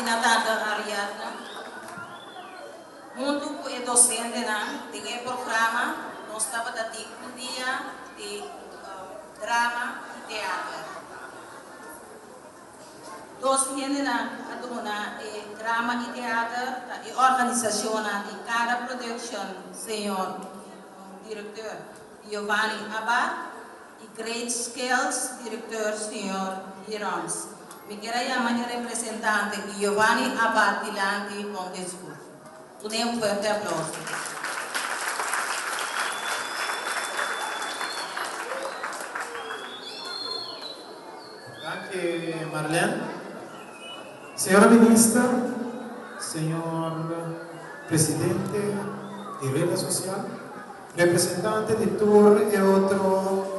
na Tante Ariadna. Huntu ku e dosentenan den e programa nos tabata tin un dia di drama i teater. Dos hendenan ku a duna e drama i teater ta e organisashonnan di Cara Production, señor direkteur Giovanni Abad i Great Skills, direkteur señor Hirons. Mi kier a yama e representante Giovanni Abad dilanti pa un diskurso. Dun'é un fuerte aplauso. Danki Marlene. Señora Minister, Señor Presidente di Reda Social, representante di tur e otro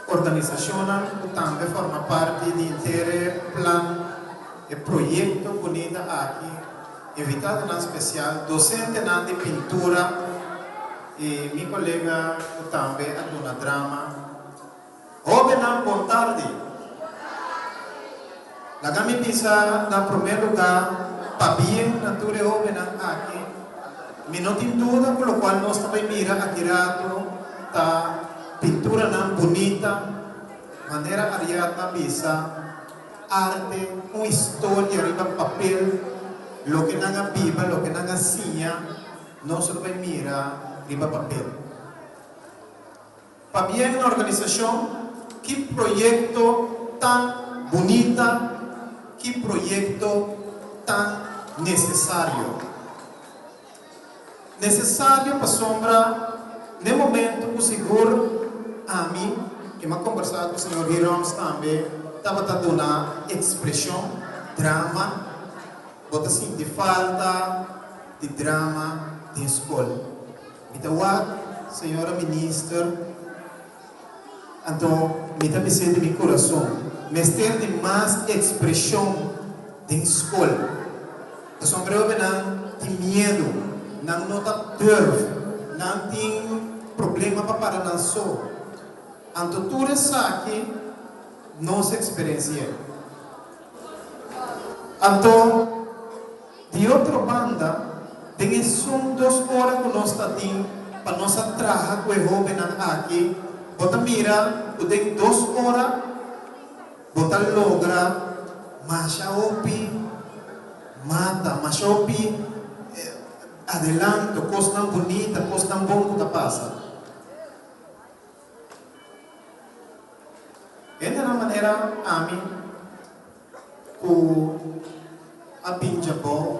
organisacionnan cu tambe forma parti di henter e plan, e proyecto bunita aki, invitadonan special, docentenan di pintura y mi colega cu tambe a duna drama. Hobennan bon tardi. Laga mi bisa na prome luga pabien na tur e hobennan aki. Mi no tin duda ku lokual nos ta bai mira aki ratu ta pinturanan bunita, manera Ariadna bisa, arte, un historia riba papel, loke nan a biba, loke nan a siña, nos lo bai mira riba papel. Pabien na organisashon, ki proyekto tan bunita, ki proyekto tan nesesario. Nesesario pasobra n'e momento ku sigur ami, i m'a kombersá ku señor Hiroms tambe, tabata duna ekspreshon, drama, bo ta sinti falta di drama den skol. Mi ta wak, señora minister, anto mi ta bis'é di mi kurason, mester di mas ekspreshon den skol. Pasobra hobennan tin miedu, nan no ta durf, nan tin problema pa para nan so. Anto tur esaki nos eksperensi'é. Anto. Di otro banda, den esun dos ora ku nos ta tin pa nos a traha ku e hóbennan aki, bo ta mira ku den dos ora bo ta logra masha hopi mata, masha hopi adelanto, kosnan bunita, kosnan bon ku ta pasa. Hendenan manera ami ku a bin djabou,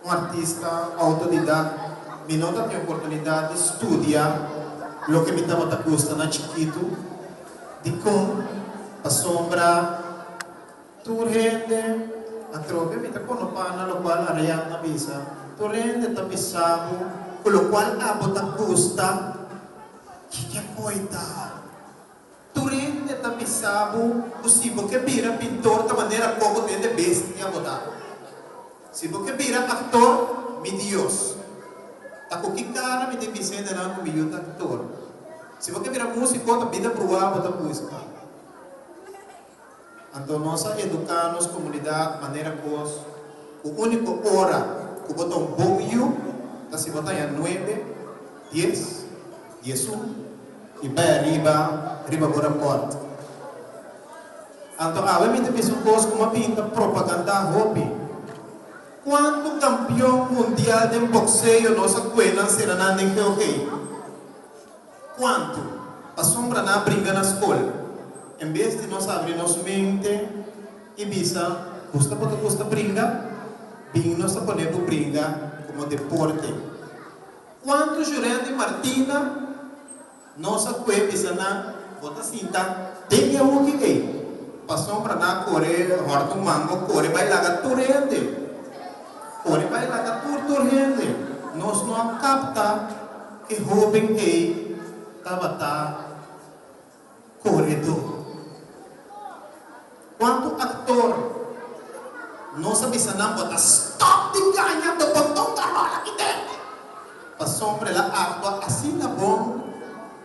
un artista autodidakta, mi no ta tin oportunidat di studia loke mi tabata gusta na chikitu. Dikon? Pasobra tur hende, atrobe mi ta konopá na lokual Ariadna bisa, tur hende ta bisa bo ku lokual abo ta gusta, Kiko e koi ta? Tur hende ta bisa bo ku si bo ke bira pintor ta manera koko den de bestia bo ta. Si bo ke bira aktor, mi Dios. Ta ku ki kara mi tin bisa hendenan ku mi yu ta aktor? Si bo ke bira musiko ta bida bruá bo ta buska. Anto nos a eduká nos komunidat manera kos ku úniko ora ku bo ta un bon yu ta si bo ta haña nuebe, dies, diesun i bai ariba riba bo rapòrt. Anto awe mi ta bisa un kos ku mi a bin ta propagandá hopi. Kuantu kampion mundial den bokseo nos a kue nan sera nan den GOG? Kuantu pasobra nan a bringa na skol, en bes di nos abri nos mente i bisa, Gusta bo ta gusta bringa? Bin nos ta pone bo bringa komo deporte. Kuantu Jurendi Martina nos a kue bisa nan, Bo ta sinta den e huki ei, pasobra nan a kore hòrta un mango, kore bai laga tur hende, kore bai laga tur tur hende. Nos no a kapta. E hóben ei tabata koredó. Kuantu aktor nos a bisa nan bo ta stòp di gaña do boton ta rola ki den? Pasobra el a aktua asina bon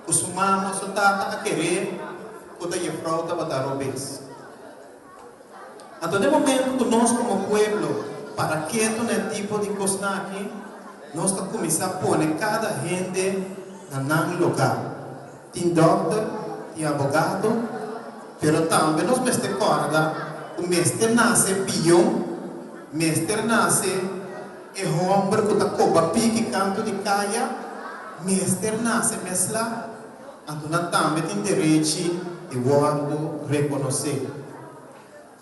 ku su mama, su tata a keré ku ta jefrou tabata robes. Anto den momento ku nos komo pueblo para ketu na e tipo di kosnan aki, nos ta kuminsá pone kada hende na nan lugá. Tin dòkter, tin abogado, pero tambe nos mester kòrda ku mester nase pion, mester nase e hòmber ku ta koba piki kantu di kaya, mester nase mesla, anto nan tambe tin derechi di wòrdu rekonosé.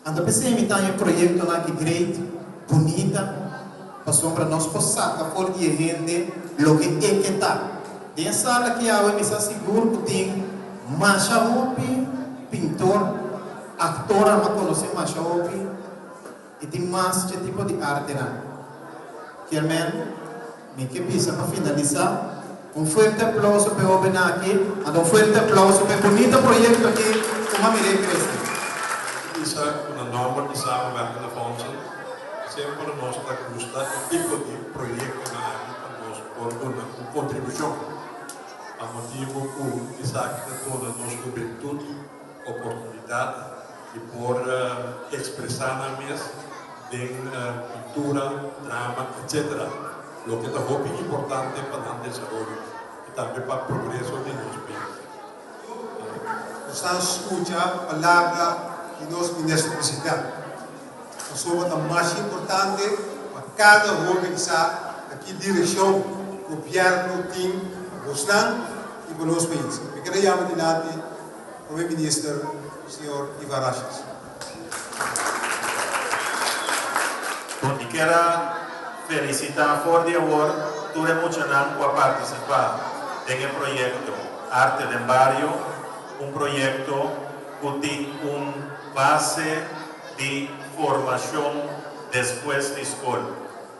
Anto p'esei mi ta haña e proyektonan aki great, bunita, pasobra nos por saka for di e hende loke e ke ta. Den e sala aki awe mi sa sigur ku tin masha hopi pintor, aktornan mi a konosé masha hopi i tin mas dje tipo di artenan. Kier men, mi ke bisa pa finalisá, un fuerte aplauso pa e hóbennan aki, anto un fuerte aplauso pa e bunita proyekto aki ku m'a mir'é krese. Mi bisa ku na nòmber di Samenwerkende Fondsen semper nos ta gusta e tipo di proyektonan aki pa nos por duna un kontribushon pa motibu ku esaki ta duna nos hubentut oportunidat di por ekspresá nan mes den pintura, drama, etc. Loke ta hopi importante pa nan desaroyo i tambe pa progreso di nos pais. Nos a scucha palabra di nos Minister President. Pasobra ta masha importante pa cada hoben sa na ki direccion Gobierno tin pa bosnan y pa nos pais. Mi kere yama dilanti Prome Minister Señor Ivan Rashis. Bon, mi kier a felicita for di awor tur e muchanan cu a participa den e proyecto Arte den Bario, un proyecto cu tin un base di formacion despues di scol.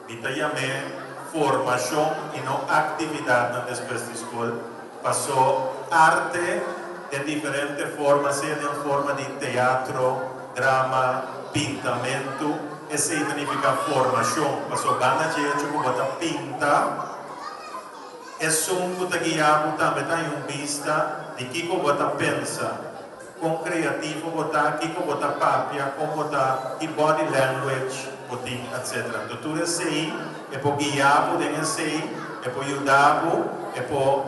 Mi ta yam'é formacion y no actividadnan despues di scol, paso arte den diferente forma, sea den forma di teatro, drama, pintamentu, esey ta nifica formacion, paso banda dje hecho cu bo ta pinta, esun cu ta guia bo tambe ta haña un bista di kico bo ta pensa. Kon kreativo bo ta, kiko bo ta papia, kon bo ta, ki body language bo tin, etc. Anto tur esei e por guia bo den esei, e por yuda bo, e por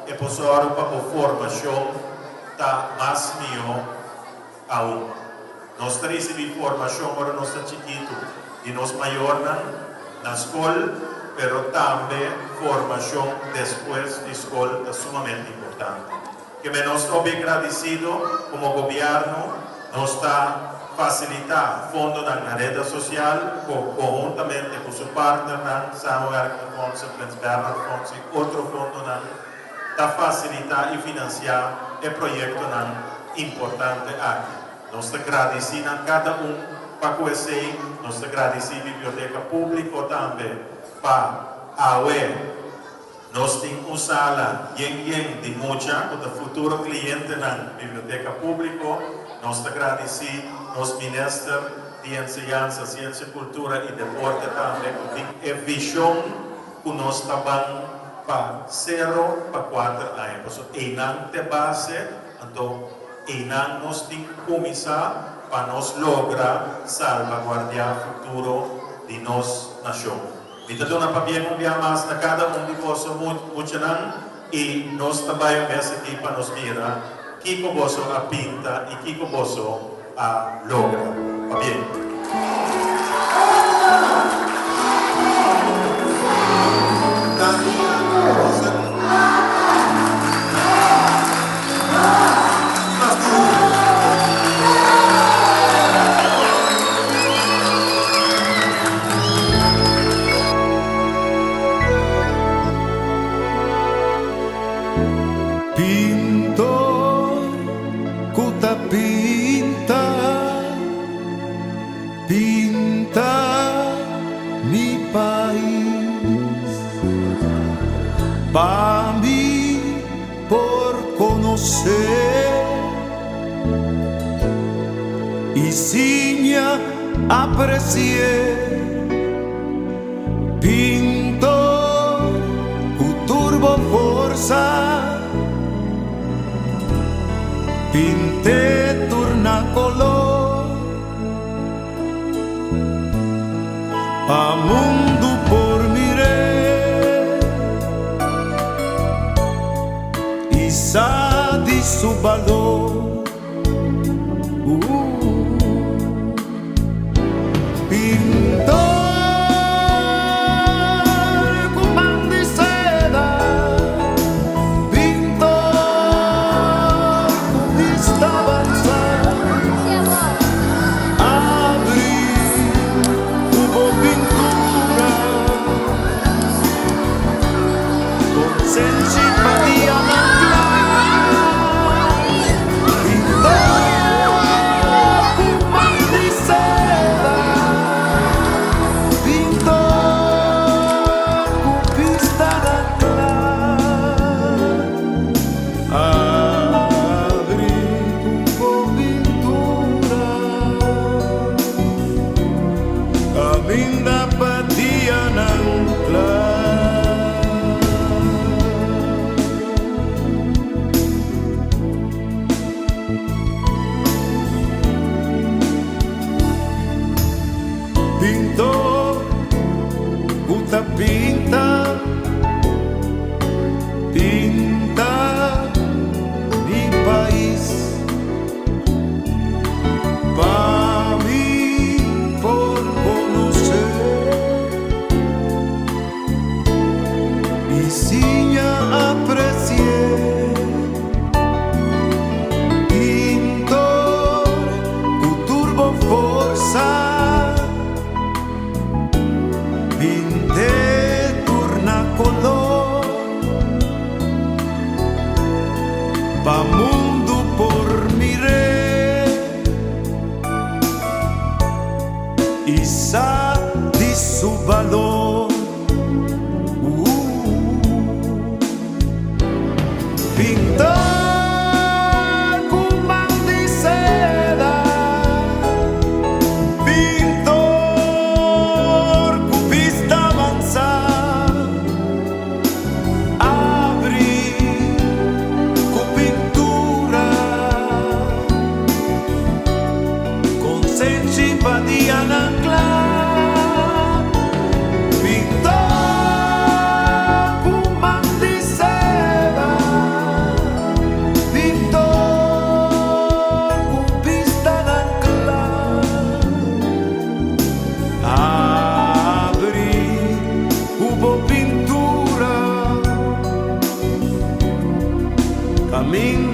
e por sòru pa bo formashon ta mas mihó aun. Nos ta risibí formashon ora nos ta chikitu di nos mayornan na skol, pero tambe formashon despues di skol ta sumamente importante. Ke men nos ta hopi gradisido komo gobièrnu nos ta fasilitá fondonan na Reda Sosial ku konhuntamente ku su partnernan, Samenwerkende Fondsen, Prins Bernhard Fonds i otro fondonan, ta fasilitá i finansiá e proyektonan importante aki. Nos ta gradisí nan kada un pa ku esei. Nos ta gradisí Biblioteka Públiko tambe pa awe. Nos tin un sala yen yen di mucha ku ta futuro klientenan Biblioteka Públiko. Nos ta gradisí nos Minister di Enseñansa, Siensia, Kultura i Deporte tambe ku tin e vishon ku nos ta ban pa sero pa kuater aña. Pasobra einan t'e base, anto einan nos tin ku kuminsá pa nos logra salbaguardiá futuro di nos nashon. Mi ta duna pabien un bia mas na kada un di boso muchanan i nos ta bai un bes aki pa nos mira kiko boso a pinta i kiko boso a logra. Pabien. Pintor ku ta pinta, pinta mi pais. Pa mi por konosé i siña apresié. Pintor ku tur bo forsa, pint'é tur na koló. su balor. Pintor ku man di seda, pintor ku bista avansá, abri ku bo pintura, konsenshi pa dianan kla. Pintor ku man di seda, pintor ku bista kla. Abri ku bo pintura, kaminda pa dianan kla. Pintor ku ta pinta, pinta mi pais pa mi por konosé i siña apresiá. Pintor ku tur bo forsa, pint'é tur na koló pa mundu por mir'é i sa di su balor. Pintor ku man di seda, pintor ku bista avansá, abri ku pintura, konsenshi pa dianan kla. Pintor ku man di seda, pintor ku bista kla. Abri ku bo pintura, kaminda.